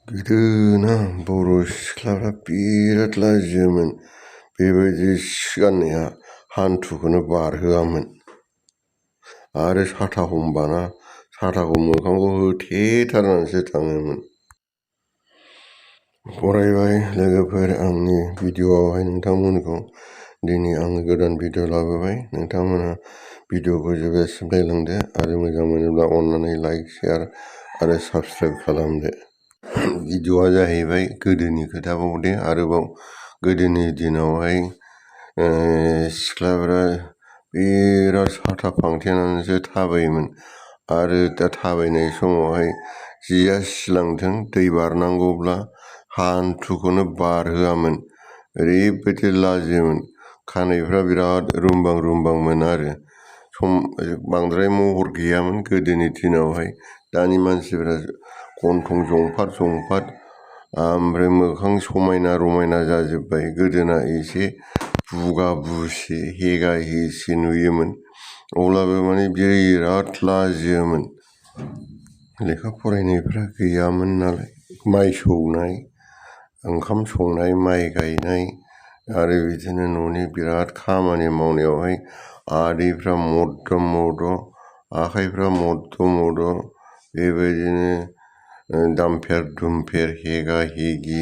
गोदोना बर' सिख्लाफ्रा बिराद लाजियोमोन। बेबायदि सि गाननाया हान्थुखौनो बारहोआमोन। आरो साथा हमबाना साथाखौ मोखांखौ होथेथारनानैसो थाङोमोन। फरायबाय लोगोफोर, आंनि भिडिअ'आवहाय नोंथांमोनखौ दिनै आङो गोदान भिडिअ' लाबोबाय। नोंथांमोनहा भिडिअ'खौ जोबजासिम नायलांदो आरो मोजां मोनोब्ला अननानै लाइक, शेयार आरो साबस्क्राइब खालामदो। भिडिअ'आ जाहैबाय गोदोनि खोथाबाव दे आरोबाव गोदोनि दिनावहाय सिख्लाफ्रा बिराद साथा फांथेनानैसो थाबायोमोन। आरो दा थाबायनाय समावहाय जिया सिलांथों दै बारनांगौब्ला हान्थुखौनो बारहोआमोन। ओरैबायदि लाजियोमोन। खानायफ्रा बिराद रुमबां रुमबांमोन आरो बांद्राय महर गैयामोन गोदोनि दिनावहाय। दानि मानसिफ्रा गन्थं जंफार जंफार ओमफ्राय मोखां समायना रमायना जाजोब्बाय। गोदोना एसे बुगा बुसि हेगा हेसि नुयोमोन। अब्लाबो माने बिराद लाजियोमोन। लेखा फरायनायफ्रा गैयामोन नालाय। माइ सौनाय, ओंखाम संनाय, माइ गायनाय आरो बिदिनो न'नि बिराद खामानि मावनायावहाय आदैफ्रा मद मद', आखाइफ्रा मद मद' बेबायदिनो दामफेर दुमफेर हेगा हेगि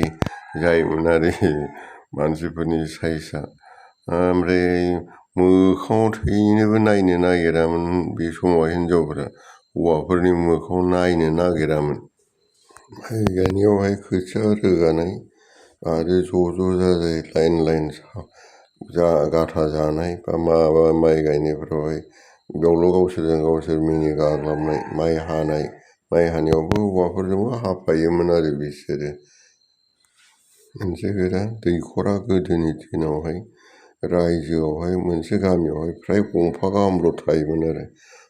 जायोमोन आरो मानसिफोरनि साइसआ। ओमफ्राय मोखाङाव थैनोबो नायनो नागिरामोन बे समाव हिनजावफ्रा। हौवाफोरनि मोखाङाव नायनो नागिरामोन। माइ गायनायावहाय खोथिया रोगानाय आरो ज' जाजाय लाइन लाइन गाथा जानाय बा माबा माइ गायनायफ्रावहाय बेयावल' गावसोरजों गावसोर मिनि गाग्लाबनाय। माइ हानायावबो हौवाफोरजोंबो हाफायोमोन आरो बिसोरो। मोनसे खोथा, दैखरा गोदोनि दिनावहाय रायजोआवहाय मोनसे गामियावहाय फ्राय गंफा गाहामल' थायोमोन आरो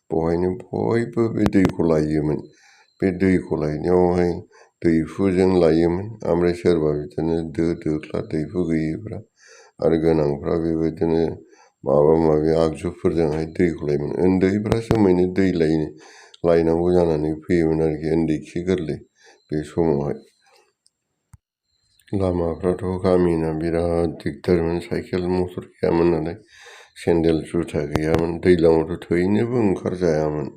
बेवहायनो बयबो बे दैखौ लायोमोन। बे दैखौ लायनायावहाय दैहुजों लायोमोन। ओमफ्राय सोरबा बिदिनो दो दोख्ला दैहु गैयैफ्रा आरो गोनांफ्रा बेबायदिनो माबा माबि आगजुफोरजोंहाय दैखौ लायोमोन। उन्दैफ्रासो माने दै लायनांगौ जानानै फैयोमोन आरोखि उन्दै खि गोरलै बे समावहाय। लामाफ्राथ' गामिना बिराद दिगदारमोन। साइकेल मटर गैयामोन नालाय, सेन्देल जुथा गैयामोन। दैज्लाङावथ' थैनोबो ओंखारजायामोन।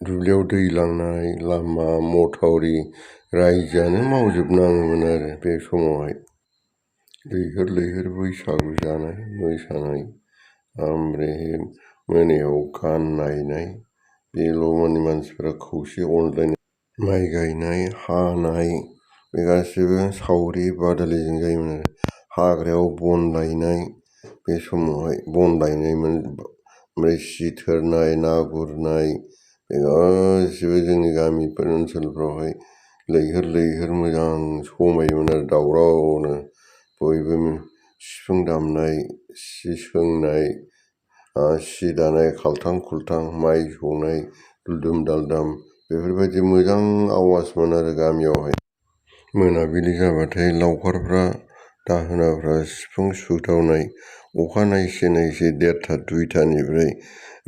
दुब्लियाव दै लांनाय, लामा मथावरि रायजोआनो मावजोबनाङोमोन आरो बे समावहाय। लैहोर लैहोर बैसागु जानाय, मोसानाय, ओमफ्राय मोनायाव गान नायनाय, बेल' माने मानसिफ्रा खौसे अनलायनाय। माइ गायनाय, हानाय बे गासिबो सावरि बादालिजों जायोमोन आरो। हाग्रायाव बन लायनाय, बे समावहाय बन लायनायमोन। ओमफ्राय सि थोरनाय, ना गुरनाय बे गासिबो जोंनि गामिफोर ओनसोलफ्रावहाय लैहोर लैहोर मोजां समायोमोन आरो दावरावनो। बयबो सिफुं दामनाय, सि सोंनाय, सि दानाय, खालथां खुलथां, माइ सौनाय दुलदुम दालदाम बेफोरबायदि मोजां आवाजमोन आरो गामियावहाय। मोनाबिलि जाबाथाय लावखारफ्रा, दाहोनाफ्रा सिफुं सुदावनाय। अखा नायसि नायसि 1:30 2:00निफ्राय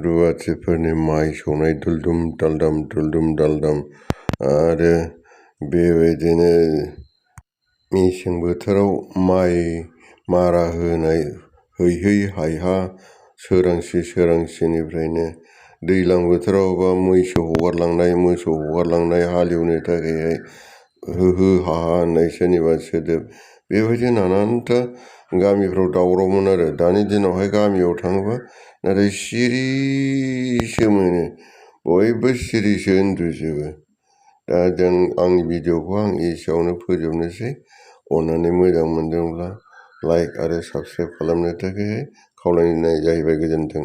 रुवाथिफोरनि माइ सौनाय दुलदुम दालदाम। आरो बेबायदिनो मेसें बोथोराव माइ मारा होनाय हैहै हायहा सोरांसिनिफ्रायनो। दैज्लां बोथोरावबा मोसौ हगारलांनाय हालेवनो थाखायहाय हो हाहा होननाय सोरनिबा सोदोब। बेबायदि नानानथा गामिफ्राव दावरावमोन आरो। दानि दिनावहाय गामियाव थाङोबा नाथाय सिरिसो मोनो। बयबो सिरिसो उन्दुजोबो। दा आंनि भिडिअ'खौ आं एसेयावनो फोजोबनोसै। अननानै मोजां मोनदोंब्ला लाइक आरो साबस्क्राइब खालामनो थाखाय खावलायनाय जाहैबाय। गोजोन्थों।